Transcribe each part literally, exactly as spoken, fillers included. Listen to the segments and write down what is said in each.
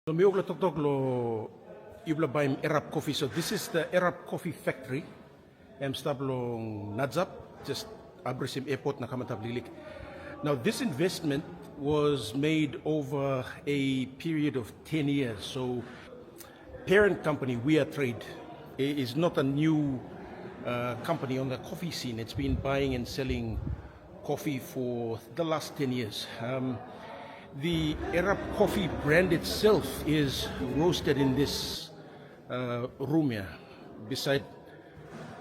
So mi olgeta toktok lo yupela baim Erap Coffee. So this is the Erap Coffee Factory. Em stap long Najap, just abrisim airport na kam antap liklik. Now this investment was made over a period of ten years. So parent company, We Are Trade, i- is not a new uh, company on the coffee scene. It's been buying and selling coffee for the last ten years. Um, the Erap Coffee brand itself is roasted in this uh, room here, beside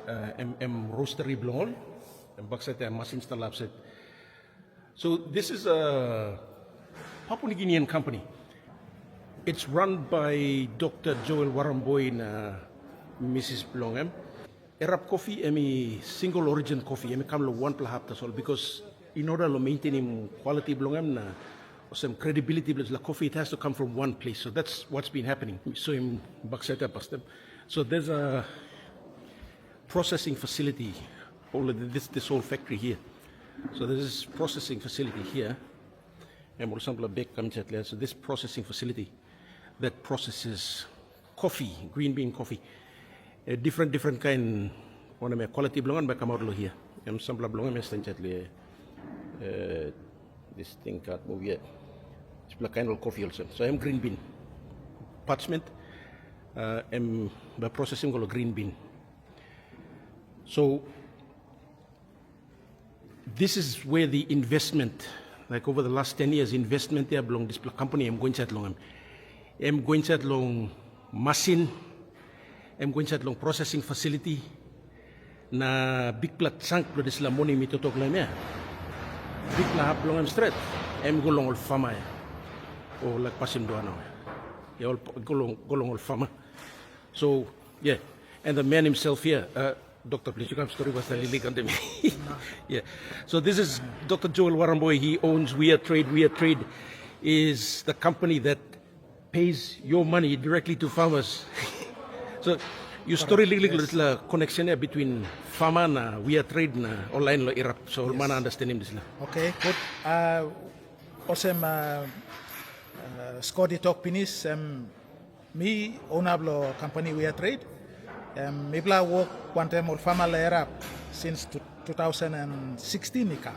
uh, em, em roastery bilong ol, em baksait em masin stap laip set. So this is a Papua New Guinean company. It's run by Doctor Joel Waramboi na Mrs. Bilong em. Erap Coffee em i single origin coffee, em i kam long wanpela hap tasol, because in order long maintainim quality bilong em na olsem credibility bilong dispela coffee, it has to come from one place. So that's what's been happening. So in Bakseta Pastem. So there's a processing facility, all of this, this whole factory here. So there's this processing facility here. Em ol sampela bek kam insait lea. So this processing facility that processes coffee, green bean coffee, a different different kind, wanem ya, quality bilong en bai kamaut long hia. Em sampela bilong em ya stap insait lea. Uh, this thing kat move yet. Dispela kain ol coffee olsem. So em green bean. Parchment, uh, em bai processing go long green bean. So this is where the investment, like over the last ten years, investment ya bilong dispela company em go insait long em. Em go insait long masin, em go insait long processing facility, na bikpela chunk bilong dispela moni mi toktok long em ya, bikpela hap bilong em stret, em go long ol fama ya, o laik pasim dua nau ya. Ya, ol, go long, go long ol fama. So, yeah, and the man himself here, uh, Doctor, please, you can story was the lily condemn. Yeah. So this is Doctor Joel Waramboi. He owns We Are Trade. We Are Trade is the company that pays your money directly to farmers. So you story liklik dispela connection ya between farmer na We Are Trade na online lo Erap. So ol man understand him dispela. Okay, good. Uh, olsem uh, uh, Scott i tok pinis, em mi ona bilong company We Are Trade. Em mipela wok wantaim ol fama long Erap since tu- two thousand and sixteen i kam.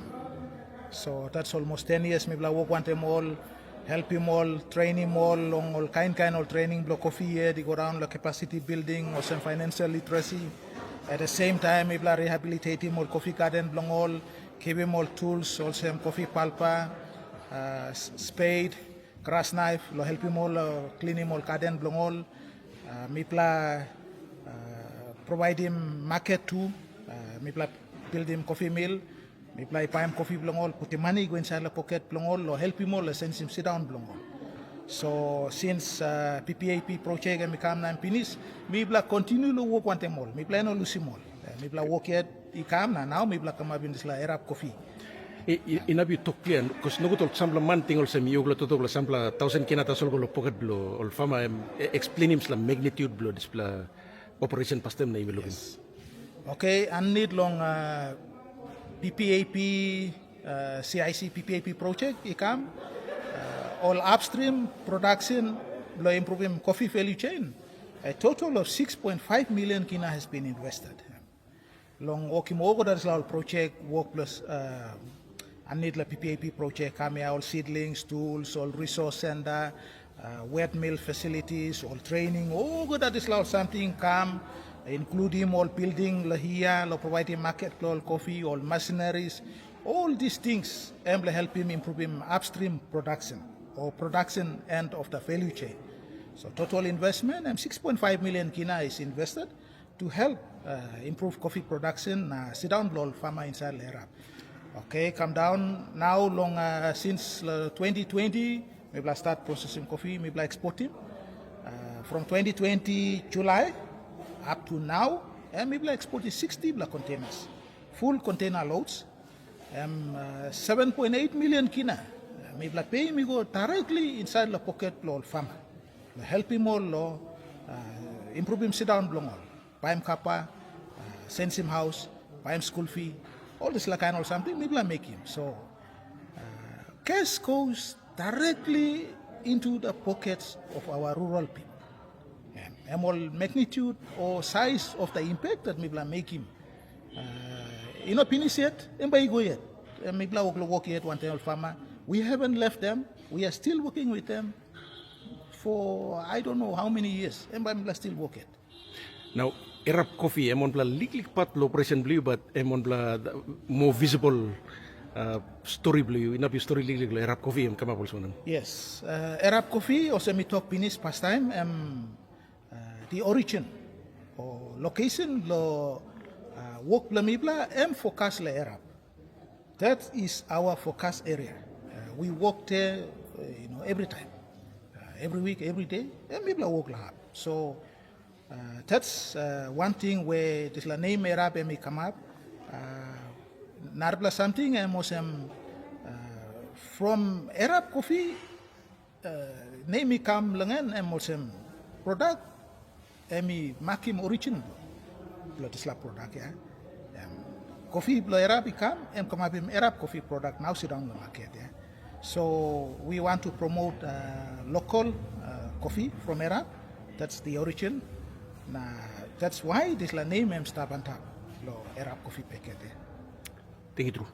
So that's almost ten years mipela wok wantaim ol, helpim ol, trainim ol long ol kain kain ol training bilong kofi yet i go daun long capacity building, olsem financial literacy. At the same time mipela rehabilitatim ol kofi garden bilong ol, givim ol tools olsem kofi palpa, uh, spade, grass knife, lo helpim ol uh, klinim ol garden bilong ol. Uh, mipela uh, providim market tu, uh, mipela buildim coffee mill, mipela i baim kofi bilong ol, putim mani i go insait long poket bilong ol, lo helpim ol, lo sensim sindaun bilong ol. So since uh, P P A P project em i kam na em pinis, mipela kontinu long wok wantaim ol, mipela i no lusim ol. Uh, mipela wok yet i kam na nau mipela kamapim dispela Erap Coffee. Inap yu tok klia, bikos nogut ol sampela man ting olsem yupela toktok long sampela tausen kina tasol go long poket bilong ol fama, em explainim dispela magnitude bilong dispela operation pastem na yumi lukim. Okay, aninit long uh, P P A P uh, C I C P P A P project i kam, uh, ol upstream production bilong improvim coffee value chain, a total of six point five million kina has been invested. Long wokim olgeta dispela ol project wok plus uh, aninit long P P A P project kam ya, ol seedlings, tools, ol resource center, uh, wet mill facilities, ol training, olgeta dispela ol samting kam, including ol building long hia, long providing market bilong ol coffee, ol machineries, all these things em long helpim improvim upstream production or production end of the value chain. So total investment em six point five million kina is invested to help uh, improve coffee production na sindaun bilong ol fama insait long Erap. Okay, kam daun nau long uh, since uh, twenty twenty mipela start processing coffee, mipela exportim. Uh, from twenty twenty July up to now, eh, mipela exportim sixty bla containers, full container loads. Em uh, seven point eight million kina uh, mipela peim i go directly inside long pocket bilong ol fama, long helpim ol long uh, improvim sindaun bilong ol, baim kapa, uh, sensim haus, baim skul fi, ol dispela kain ol samting mipela mekim. So uh, cash goes directly into the pockets of our rural people. Em, em ol magnitude o size of the impact that mipela mekim. Uh, i no pinis yet, em bai i go yet. Em mipela wok, wok yet wantaim ol farmer. We haven't left them. We are still working with them for I don't know how many years. Em bai mipela still work yet. Nau, Erap Kofi, em wanpela liklik pat lo operation bilong yu, bat em wanpela more visible uh, story bilong yu, inap yu story liklik lo Erap Kofi, em kamap olsem wanem? Yes, uh, Erap Kofi, olsem mi tok pinis pastaim, em uh, the origin o location lo uh, work bilong mipela, em focus le Erap. That is our focus area. Uh, we work there, uh, you know, every time, uh, every week, every day, and people work hard. So uh, that's uh, one thing where this la name Erap Emi come up. Uh, Narpla something and Mosem uh, from Erap Coffee uh, name i kam long en em olsem product em i makim origin bilong dispela product ya. Em kofi bilong Erap i kam, em kamapim Erap kofi product nau sindaun long market ya. So we want to promote uh, local uh, coffee from Erap. That's the origin. Na that's why dispela name em stap antap long Erap coffee packet ya. Thank you, Drew.